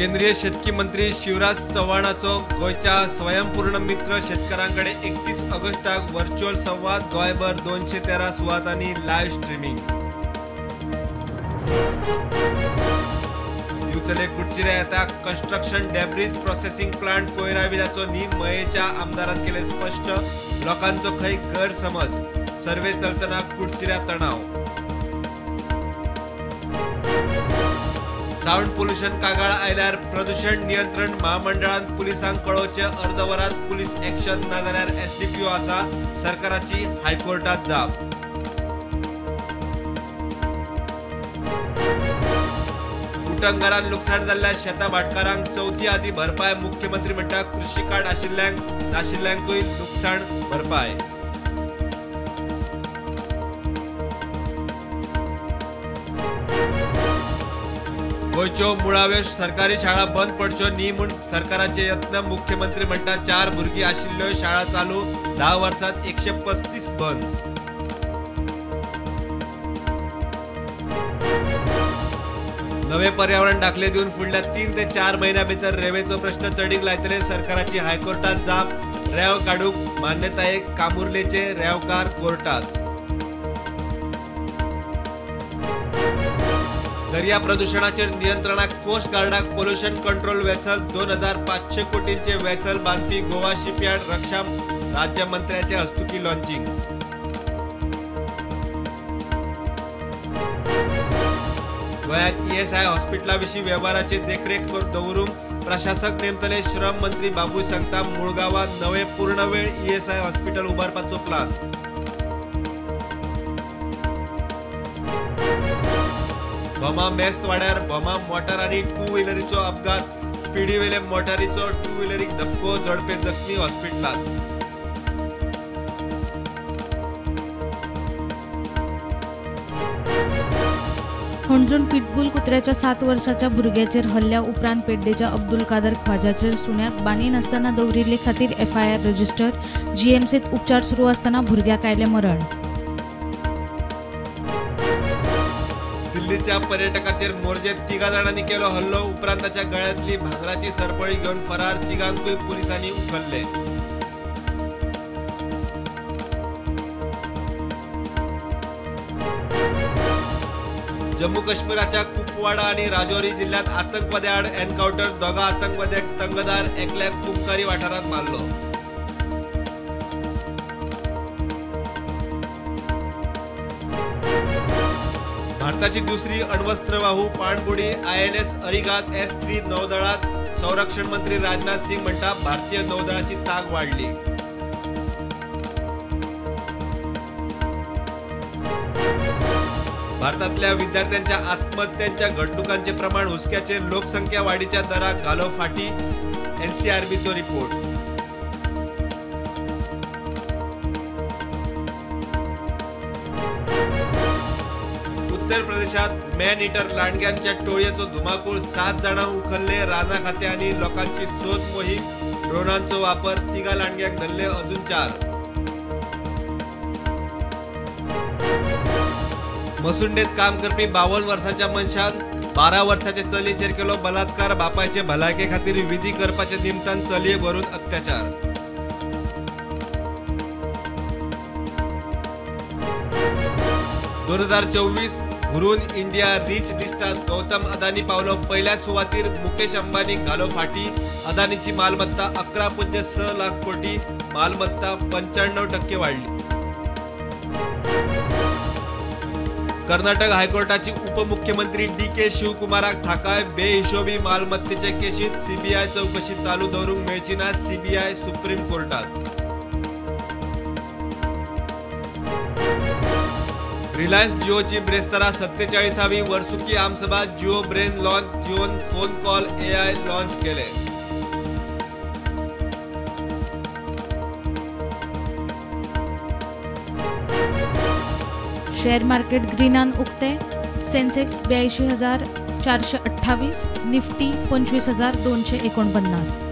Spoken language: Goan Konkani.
केंद्रीय शेतकी मंत्री शिवराज चव्हाणाचो गोंयच्या स्वयंपूर्ण मित्र शेतकारांकडे 31 ऑगस्टाक व्हर्च्युअल संवाद. गोंयभर 213 सुवातांनी लायव्ह स्ट्रीमिंग. दिवचले कुडचिऱ्या येता कन्स्ट्रक्शन डेब्रीज प्रोसेसिंग प्लांट कोयराविल्याचो न्ही मयेच्या आमदारान केले स्पष्ट. लोकांचो खंय गैरसमज. सर्वे चलतना कुडचिऱ्या तणाव. सावंड पोल्युशन कागाळ आयल्यार प्रदूषण नियंत्रण महामंडळान पुलिसांक कळोवचें. अर्द वरांत पुलीस एक्शन ना जाल्यार एसडीपीओ आसा. सरकाराची हायकोर्टात जाप. उटंगारान लुकसाण जाल्ल्या शेता भाटकारांक चवथी आदी भरपाय. मुख्यमंत्री म्हणटा कृषी कार्ड आशिल्ल्यांक नाशिल्ल्यांकूय लुकसाण भरपाय. गोंयच्यो मुळाव्यो सरकारी शाळा बंद पडच्यो न्ही म्हूण सरकाराचे यत्न. मुख्यमंत्री म्हणटा 4 भुरगीं आशिल्ल्यो शाळा चालू. 10 वर्सांत 135 बंद. नवे पर्यावरण दाखले दिवन फुडल्या 3 ते 4 म्हयन्या भितर रेंवेचो प्रश्न तडीक लायतले. सरकाराची हायकोर्टात जाप. रेंव काडूंक मान्यतायेक कामुर्लेचे रेंवकार कोर्टात. दर्या प्रदूषणाचेर नियंत्रणाक कोस्ट गार्डाक पोल्युशन कंट्रोल वेसल. 2500 कोटींचे वेसल बांदपी गोवा शिपयार्ड. रक्षा राज्यमंत्र्याचे हस्तुकी लॉन्चिंग. गोंयांत ईएसआय हॉस्पिटला विशीं वेव्हाराची देखरेख दवरूंक प्रशासक नेमतले. श्रम मंत्री बाबू सांगता मुळगांवांत नवे पूर्णवेळ ईएसआय हॉस्पिटल उबारपाचो प्लान. भोमा मेस्त वाड्यार भोमा मोटार आनी टू व्हिलरीचो अपघात. स्पिडीवेले मोटारीचो टू व्हिलरीक धपको. जोडपे जखमी हॉस्पिटलांत. हणजूण पिटबुल कुत्र्याच्या 7 वर्साच्या भुरग्याचेर हल्ल्या उपरांत पेड्डेच्या अब्दुल कादर ख्वाजाचेर सुण्याक बांदिनासतना दवरिल्ले खातीर एफआयआर रजिस्टर. जीएमसीत उपचार सुरू आसतना भुरग्याक आयलें मरण. दिल्लीच्या पर्यटकाचेर मोरजेत 3 जाणांनी केलो हल्लो. उपरांत ताच्या गळ्यांतली भांगराची सरपळी घेवन फरार. 3गांकूय पुलिसांनी उखल्ले. जम्मू काश्मीराच्या कुपवाडा आनी राजौरी जिल्ह्यात आतंकवाद्याआड एनकाउंटर. 2 आतंकवाद्यांक तंगदार, एकल्याक कुमकारी वाठारांत मारलो. भारताची दुसरी अण्वस्त्रवाहू पाणबुडी आयएनएस अरिगात S-3 नौदळात. संरक्षण मंत्री राजनाथ सिंग म्हणटा भारतीय नौदळाची तांक वाडली. भारतातल्या विद्यार्थ्यांच्या आत्महत्यांच्या घडणुकांचे प्रमाण हुसक्याचे. लोकसंख्या वाढीच्या दराक घालो फाटी. एनसीआरबीचो रिपोर्ट. उत्तर प्रदेशात मॅन इटर लांडग्यांच्या टोळयेचो धुमाकूळ. 7 जाणां उखल्ले. राना खाते आनी लोकांची सोद मोहीम. ड्रोनांचो वापर. 3 लांडग्यांक धरले, अजून 4. मसुंडेत काम करपी 52 वर्साच्या मनशान 12 वर्साच्या चलयेचेर केलो बलात्कार. बापायचे भलायके खातीर विधी करपाच्या निमतान चलयेक व्हरून अत्याचार. 2024 हुरून इंडिया रिच लिस्टात गौतम अदानी पावलो पयल्या सुवातीर. मुकेश अंबानी घालो फाटी. अदानीची मालमत्ता 11.6 लाख कोटी. मालमत्ता 95% वाढली. कर्नाटक हायकोर्टाची उपमुख्यमंत्री डी के शिवकुमाराक थाकाय. बेहिशोबी मालमत्तेचे केशीत सीबीआय चौकशी चालू दवरूंक मेळची ना. सीबीआय सुप्रीम कोर्टात. रिलायन्स जिओची ब्रेस्तारा 47वी वर्सुकी आमसभा. Jio brain launch. Jeon phone call AI launch केले. शेअर मार्केट ग्रीनान उक्ते. सेन्सेक्स 82,428, निफ्टी 25,249.